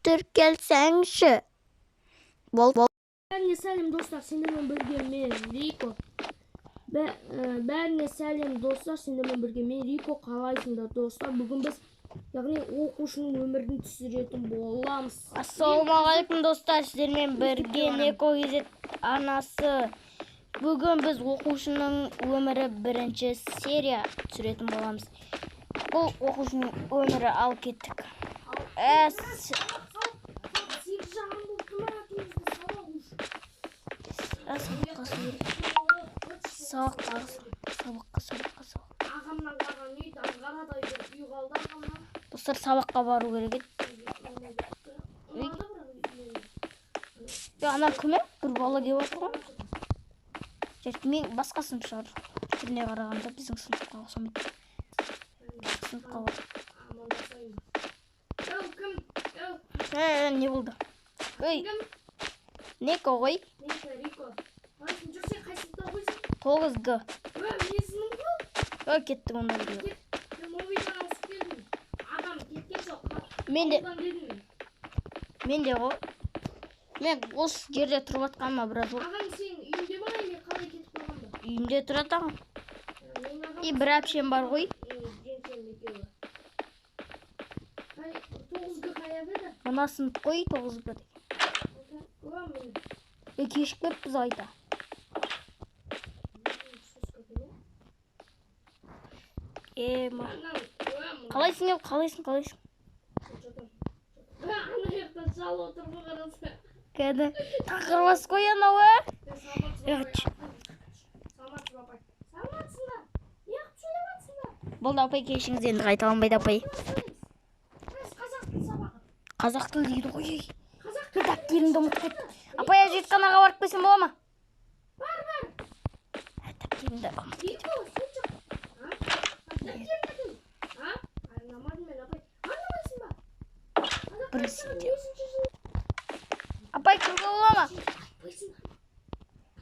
Тіркелсеңші. Бол бол. Бәріне сәлем, достар, сендермен бірге мен, Рико. Бәріне сәлем, достар, сендермен бірге мен, Рико. Қалайсыңдар, достар? Бүгін біз, яғни оқушының өмірін түсіретін боламыз. Ассалаумағалейкум, достар, сіздермен бірге Неко KZ арнасы. Бүгін біз оқушының өмірі бірінші серия түсіретін боламыз. Бұл оқушының өмірі, ал кеттік. 8:30 болып тұр ма, 9-да сабақ уже. Сабаққа, сабаққа, сабаққа, сабаққа, сабақ. Ағамнан қалған үй, даңғарадай бір үй қалды ағамнан. Достар, сабаққа бару керек еді. Ұнады бірақ үй. Е, ана кім еді? Бір бала келіп отыр ғой. Жарайды, мен басқа сынып шығар. Түріне қарағанда біздің сыныпқа ұқсамайды. Сыныпқа бар. Амандасайын. Әу, кім? Әу, Ә, не болды? Ей, кім? Неко ғой. Ника, Рико. Қалайсың, жүрсе, қай сыныпта оқисың? 9 Г. Ө, менсінің ғой. Ө, кеттік онда бірге. Мен новыйдан ауысып келдім. Ағам кеткен жоқ. Мен де, Ауылдан келдім мен. мен де ғой. Мен осы жерде тұрып жатқаныма біраз болды. Ағаң сенің үйінде ма или қалай, кетіп қалған ба? Үйімде тұрады ағам. Менің ағам И бір әпшем бар ғой. Жеңшем екеуі. Қай, 9 Г қай еді? Мына сынып қой, 9 Г деген. Ө, міне. Е, кешігіп кетіппіз қайта. Сөз көп ене. Е, ма. Мынау, ө, мынау. Қалайсың, е, қалайсың, қалайсың? Жатам. Ө, ана жақта шал отыр ғой, қараса. Кәді. Тақырбас қой анау, ә? Е, саламатсыз ба, Е, апай? Саламатсыз ба, апай? Саламатсың ба? Неғып сөйлеп жатсыңдар? Болды, апай, кешіріңіз, енді қайталанбайды, апай. Біз қазақ тілі сабағы. Қазақ тілі дейді ғой, ей. Қазақ Мен дәптерімді ұмытып кеттім. Апай, әжетханаға барып келсем бола ма? Бар, бар. Ә, дәптерімді ұмытып Рико, сен шық. А? Дәптеріңді әкел. А? Арнамадым мен, апай. Арнамайсың ба? Қазақ Бір тілі сенде. нешінші жыл? Апай, кіруге бола ма? Айтпайсың.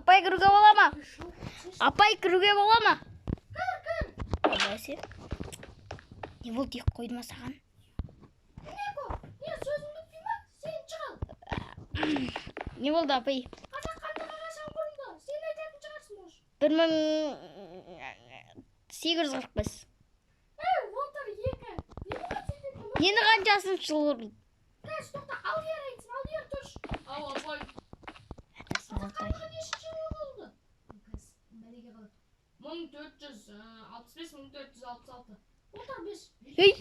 Апай, кіруге бола ма? Шал, сен шық. Апай, кіруге бола ма? Кір, кір. Бәсе. Не болды, екі қойды ма саған? Рико, не сөзің бітпей ма? Сен шық ал. Не болды, апай? Қазақ хандығы қашан құрылды? Сен айтатын шығарсың, может. 1845. Ей, отыр екі. Не болған сендерге? Нені, қаншасыншы жыл құрылды? Қазір, тоқта, Алдияр айтсын, Алдияр, тұршы. Ау, апай. Атасын Қазақ алтай. хандығы нешінші жылы құрылды? Қазір бәлеге қалады. 1465, 1466. Отыр бес. Ей,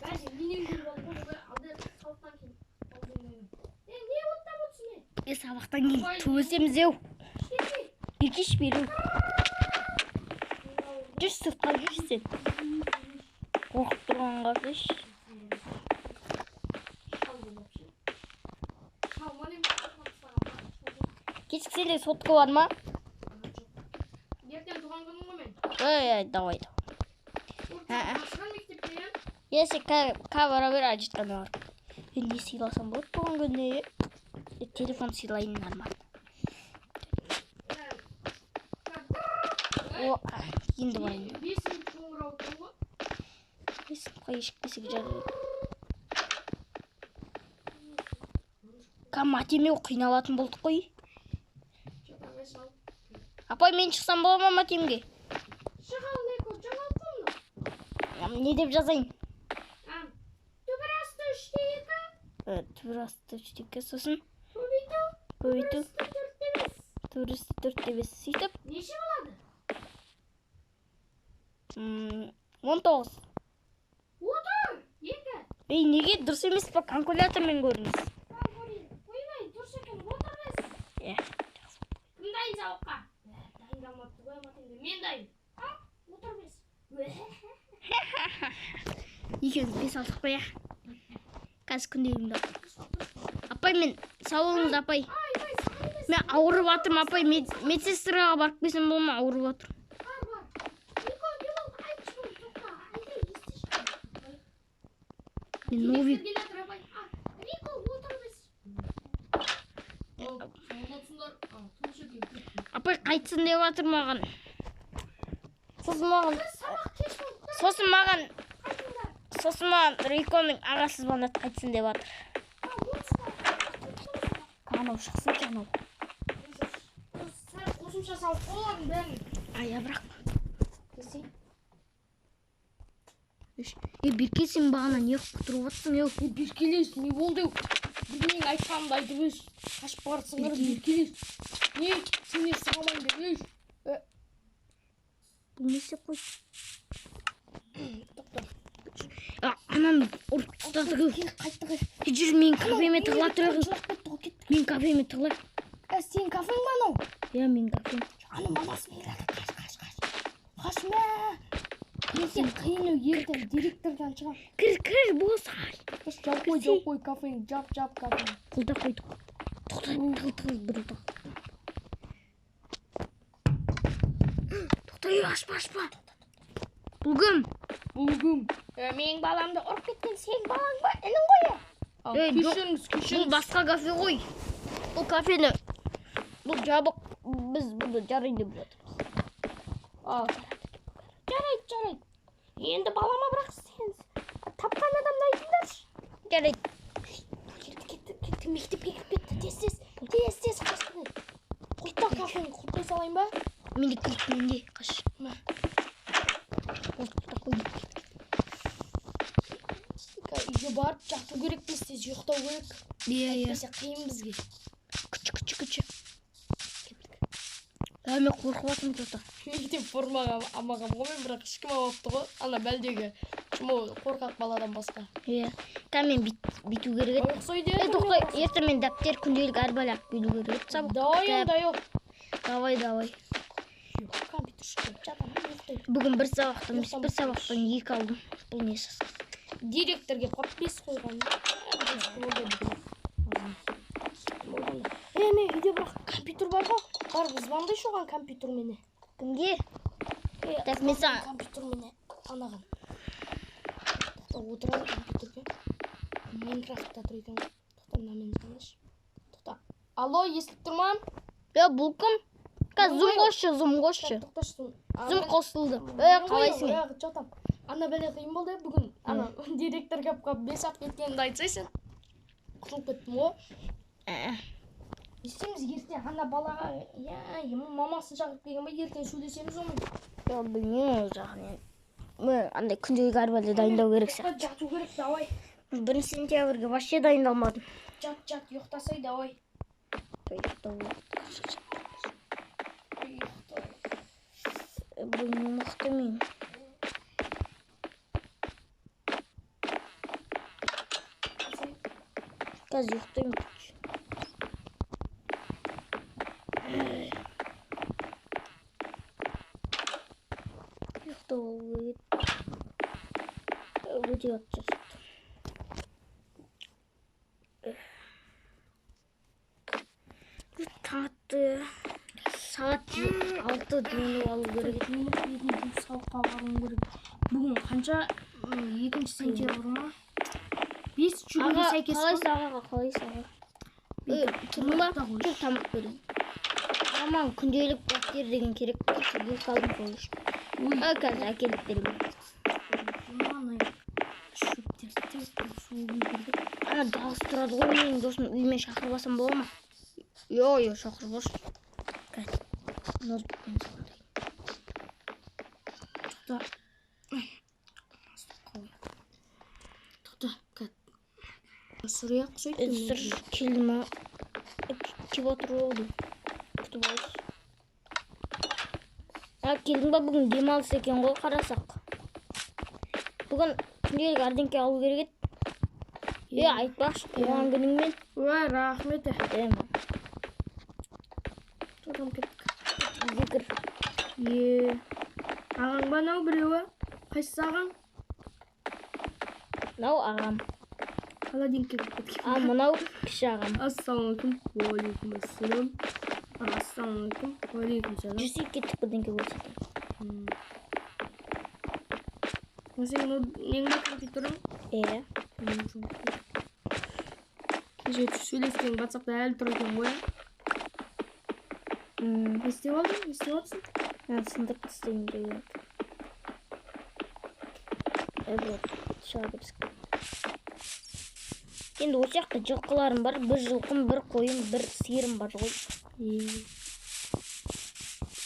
Бәсе, менен көріп алып қой, Алдияр сабақтан кейін. Аузыңнан. Е, не оттап отырсың, е? е, сабақтан кейін төбелесеміз еу. Кетпей. Еркеш беру. Жүр, сыртқа жүрші сен. Қорқып тұрғанға қарашы. Шал бұл вообще. Шал ма не? Тастаған ба? Кешкі сенде сотка бар ма? Ага, жоқ. Ертең туған күнім ғой мен. Ей, ей, давай, давай. Ортаға шығар мектепте, иә? Е, сен ка бара бер әжетханаға барып. Е, не сыйласам болады туған күніне? Е, телефон сыйлайын, нормально. О, енді барайын. Бес минут қоңырау тұр ғой. Е, сыныпқа ешік жарайды. Ка матемеу қиналатын болдық қой. Жатам, е, шал. Апай, мен шықсам бола ма матемге? Шық ал, Рико, жаңалық қой мынау. Не деп жазайын? А, түбір асты үште екі. Түбір асты үште екі, сосын Көбейту. Көбейту. Үсті төртте бес. Түбір асты төртте бес. Сөйтіп, Неше болады? 19. Отыр. Екі. Ей, неге дұрыс емес па? Калькулятормен көріңіз. А, көрейін. Ойбай, дұрыс екен. Отыр бес. Е, Кім дайын сабаққа? Дайындалмапты ғой матемде. Мен дайын. А, отыр бес. Екеуміз бес алдық қой, иә. Қазір күнделігімді ал. Апай, мен, сау болыңыз, апай. Айбай, саған емес. Мен ауырып жатырмын, апай. Медсестраға барып келсем бола ма? Ауырып жатырмын. Бар, бар. Рико, не болды? Айтшы бұны, тоқта. Айтайын, естиші. Мен новый Директор келе жатыр, апай. А, Рико, отыр бес. Ал, саламатсыңдар. А, тыныш екен, кетті. Апай қайтсын деп жатыр маған. Сосын маған Сабақ кеш болды. сосын маған Қайтыңдар. сосын маған Риконың ағасы звондады, қайтсын деп жатыр. А, Анау шықсыншы, анау. Сәл қосымша салып қой олардың бәрін. Ая, бірақ. Десей. Е, Берке, сен бағана не қылып отырсың, е? Е, Беркелес, не болды? Менің айтқанымды айтып өш. Қашып барсыңдар, Беркелес. Не, сені сұрамайын деп өш. Бұл не істеп қойды? Тоқта. А, ананы ұрып тастады. Кел, қайттық. Е, жүр, менің кафеме тығыла тұрайық. Жылап кетті ғой, кеттік. Менің кафеме тығылайық. Ә, сенің кафең ба анау? Иә, менің кафем. Ана мамасы келеді. Қаш, қаш, қаш. Қаш, мә. Ертең қиын ау, ертең директордан шығам. Кір, кір, босай. Қаш, жап қой, жап қой кафеңді, жап, жап кафеңді. Құлдап қойдық. Тоқта, тығыл, тығыл, бір тоқ. Тоқта, ей, ашпа, ашпа. Бұл кім? Бұл кім? Менің баламды ұрып кеткен сенің балаң ба? Інің ғой. Ал, Ей, жоқ. кешіріңіз, Бұл кешіріңіз. басқа кафе ғой. Бұл кафені бұл жабық. Біз бұны жарайды деп жатырмыз. Ал, Жарайды, жарайды. Енді балама бірақ сен тапқан адамды айтыңдаршы. Жарайды. Кетті, кетті, кетті, мектепке кіріп кетті. Тез, тез, тез, тез, қаш. Құлта кафеңді құлтай салайын ба? Менде кілт, менде. Қаш. Мә. Болды, құлдап қойдым. Үйге барып жату керек, тез тез ұйықтау керек. Иә, иә. Әйтпесе қиын бізге. Күші, күші, күші. Ә, мен қорқып жатырмын что-то. Мектеп формаға алмағанмын ғой мен, бірақ ешкім алмапты ғой. Ана бәлдегі шмо қорқақ баладан басқа. Иә. Кәм мен бүйту керек еді. Ұйықсайды. Е, тоқта, ертең мен дәптер, күнделік әр бәле алып келу керек еді. Сабақ. Давай, кітап. давай. Давай, давай. Компьютер шығып жатамын, ұйықтаймын. Бүгін бір сабақтан емес, бір сабақтан екі алдым. Бұл не сіз? Директор келіп қалып 5 қойған. Е, мен үйде бірақ компьютер бар ғой. Барып звондайшы оған компьютермене. Кімге? Е, Так, мен саған компьютермене анаған. Тоқта, отырайын компьютерге. Майнкрафтта тұр екен ғой. Тоқта, мынамен звондайшы. Тоқта. Алло, естіп тұр ма? Е, бұл кім? Қазір зум қосшы, зум қосшы. Тоқташы, Зум қосылды. Е, қалайсың? Жатам. Ана бәле қиын болды бүгін. Ана директор келіп қалып 5 ақ кеткенімді айтсай сен. Құтылып кеттім ғой. Ә, Не істейміз ертең ана балаға? Я, мамасын шақырып келген ба, ертең сөйлесеміз онымен. Я білмеймін ол жағын енді. Мен андай күнделік әр бәле дайындау керек сияқты. Тоқта, жату керек, давай. 1 сентябрьге вообще дайындалмадым. Жат, жат, ұйықтасай, давай. Ұйықтау. Ұйықта. Бүгін мықты мен. Қазір ұйықтаймын. Ұйықтау алу керек. Өте қатты шаршаттым. Таң атты. Сағат 6 жуынып алу керек еді. Жуынып бетін жуып сабаққа баруым керек. Бүгін қанша? 2 сентябрь ма? 5 күнге Аға, сәйкес қой. қалайсың, аға, қалайсың, аға? Е, тұрдың ба? Ұйықта ғой. Жүр, тамақ берейін. Аман, күнделік дәптер деген керек. Кеше қалдым сол үшін. Ой. А, қазір әкеліп беремін. Ана шөптерді тез су керек. Ана дауыс тұрады ғой менің досым, үйіме шақырып алсам бола ма? Йо, йо, шақырып алшы. Қазір ноутбукпен звондайын. Тоқта. Тоқта, кәт. Сұрия құсайды. Сыр келді ма? Келіп отыр ғой деймін. Күтіп алшы. А, келдің ба? Бүгін демалыс екен ғой, қарасақ. Бүгін күнделік әрдеңке алу керек еді. Е, айтпақшы, туған күніңмен. Ой, рахмет. Е, Тоқтам, кеттік. Үйге кір. Е, ағаң ба анау біреуі? Қайсысы ағаң? Мынау ағам. Холодильникке кіріп кеткен. А мынау кіші ағам. Ассалаумағалейкум. Уағалейкум ассалам. Ассалаумағалейкум. Уағалейкум салам. Жүрсек кеттік, бірдеңке көрсетемін. Сенің нең бар, компьютерің? Е, Кеше сөйлескен WhatsAppта әлі тұр екен ғой. Не істеп алдың? Не істеп жатрсың? Мен сындырып тастайын деп едім. Е, вот, шыға берсін. Енді осы жақта жылқыларым бар. Бір жылқым, бір қойым, бір сиырым бар ғой.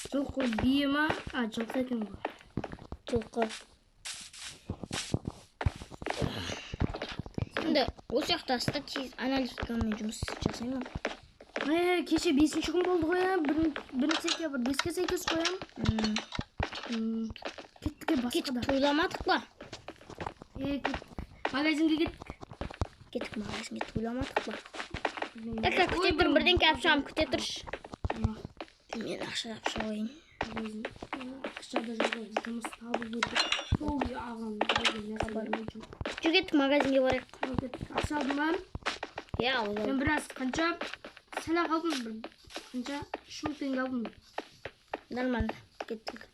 Жылқы бие ма? А, жылқы екен ғой. Жылқы. Енді осы жақта статист аналитикамен жұмыс жасаймын. Кеше 5-ші күн болды ғой, 1 сентябрь, 5-ке сәйкес қоям. Кеттік басқа Кеттік, да. тойламадық па? Кеттік. Магазинге кеттік. Кеттік магазинге, тойламадық па? Так, күте тұр, бірдеңке алып шығамын, күте тұршы. Мен ақша алып шығайын. Ақша да жоқ, жұмыс табу керек. Сол ағам Жүр, кеттік магазинге барайық. Ақша алдым ба? Иә, алып Мен біраз қанша сәл-ақ алдым, бір қанша 3000 теңге алдым. Нормально, кеттік.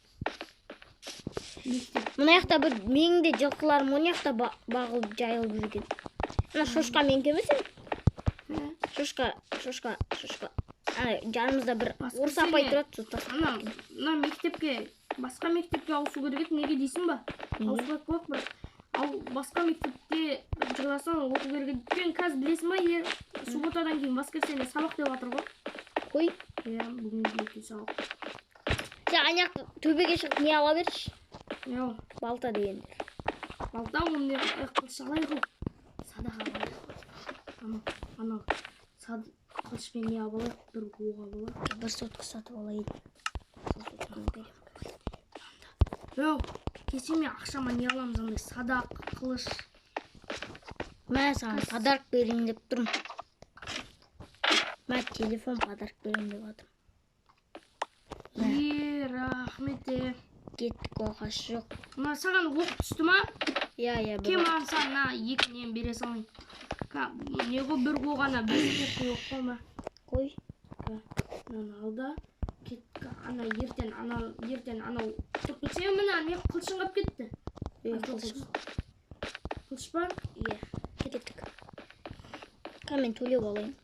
Мектеп. Мына жақта бір менің де жылқыларым мына жақта бағылып жайылып жүрген. Мына шошқа менікі емес еді? Шошқа, шошқа, шошқа. Ана жанымызда бір орыс апай тұрады, сол тасып Ана, мына мектепке, басқа мектепке ауысу керек еді, неге дейсің ба? Ауыспай қойып бір. Ал басқа мектепте жоласаң оқу керек еді. Өйткені қазір білесің ба, субботадан кейін воскресенье сабақ деп жатыр ғой. Қой. Иә, бүгін ертең сабақ. Сен ана жақта төбеге шығып не ала берші? Не ол? Балта дегендер. Балта, оны не қылыш алайық ол. Садақ алайық. Анау, анау. Қылышпен не алып алайық, бір оқ алып алайық. Бір сотка сатып алайын. Сол сотканы беремін. Йоу, кеше мен ақшама не аламыз андай садақ, қылыш. Мә, саған подарок берейін деп тұрмын. Мә, телефон подарок берейін деп жатырмын. Рахмет. Кеттік, оқасы жоқ. Мына саған оқ түсті ма? Иә, иә, Кем маған саған мына екі нені бере салайын. Не ғой, бір оқ ана, бір сотка оқ қой ма? Қой. Мынаны ал да, кеттік. Ана ертең, ана ертең анау тұрып кетсе, мына не қылышың қалып кетті. Қылыш. Қылыш па? Иә, кеттік. Ка, мен төлеп алайын.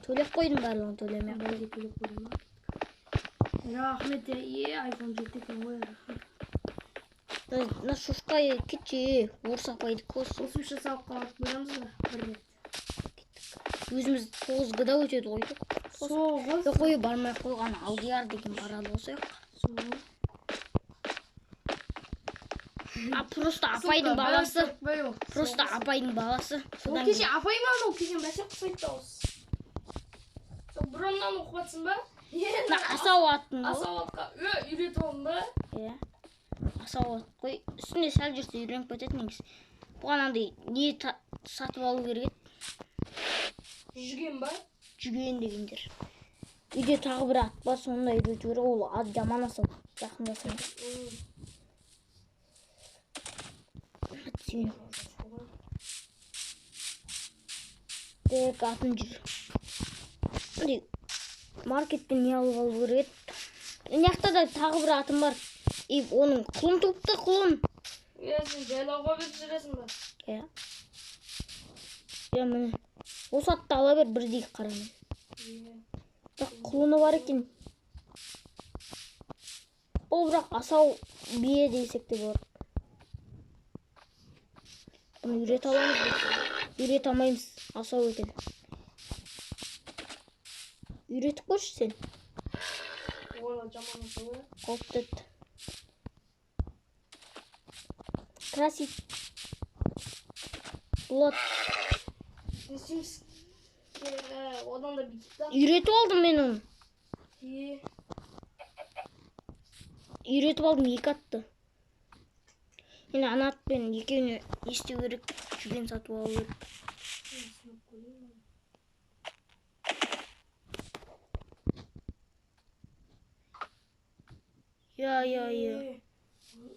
Төлеп қойдым барлығын, төлемей. Бәрі төлеп қойдым ба? Рахмет, iPhone 7 екен ғой, рахмет. Мына шошқа кетші, орыс апайды көз. Қосымша сабаққа барып қоямыз ба? Бір рет. Өзіміз 9-да өтеді ғой. Соғыз. Қой, бармай қойған Алдияр деген барады осы жаққа. А просто апайдың баласы. Просто апайдың баласы. Ол кеше апай ма анау? Кеше бәсе құсайды дауыс. Сол бұрыннан оқып жатсың ба? Мына асау аттың ғой. Асау атқа үйретіп алдың ба? Иә. Асау ат қой. Үстінде сәл жүрсе үйреніп кетеді негізі. Бұған андай не сатып алу керек еді? Жүген ба? Жүген дегендер. Үйде тағы бір ат бар, соны да үйрету керек. Ол ат жаман асау. Жақындасаң. Ат сүйін. Так, атын жүр. Андай маркеттен не алып алу керек еді? Мына жақта да тағы бір атым бар. И оның құлын туыпты, құлын. Иә, сен жайлауға беріп жүресің ба? Иә. Иә, міне. Осы атты ала бер, бірдей қарамен. Бірақ құлыны бар екен. Бұл бірақ асау бие десек те болады. Бұны үйрете аламыз ба? Үйрете алмаймыз, асау екен. Үйретіп көрші сен. Оны жаман асау, иә? Қауіпті. Красить. Болады. Не істейміз? Одан да бүйтіп та. Үйретіп алдым мен оны. Үйретіп алдым екі атты. Енді ана атпен екеуіне не істеу керек? Жүген сатып алу керек. Иә, иә, иә.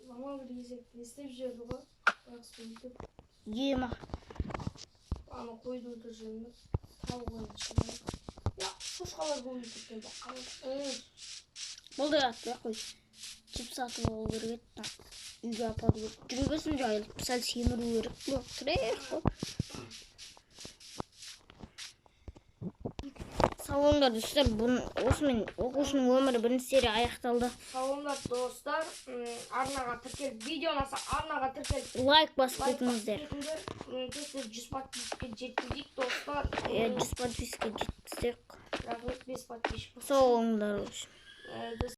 Мама бір кезек не істеп жіберді ғой? Бірақ сөйтіп. Ема. Ана қойды өлтіріп жібермек. Тауық ойын шығарып. Я, шошқалар көбейіп кеткен баққан. Болды, атпай қой. Чип сатып алу керек еді. Үйге апару керек. Жүре берсін жайылып, сәл семіру керек. Жоқ, тірек қой. Сау болыңдар достар. Осымен оқушының өмірі бірінші серия аяқталды. Сау болыңдар достар. Арнаға тіркеліп, видео ұнаса арнаға тіркеліп, Лайк басып лайк басып кетіңіздер. кетіңдер. Тез-тез 100 подписчикке жеткізейік, достар. Иә, 100 подписчикке жеткізсек. Рахмет, 5 подписчик. Сау болыңдар, в общем. До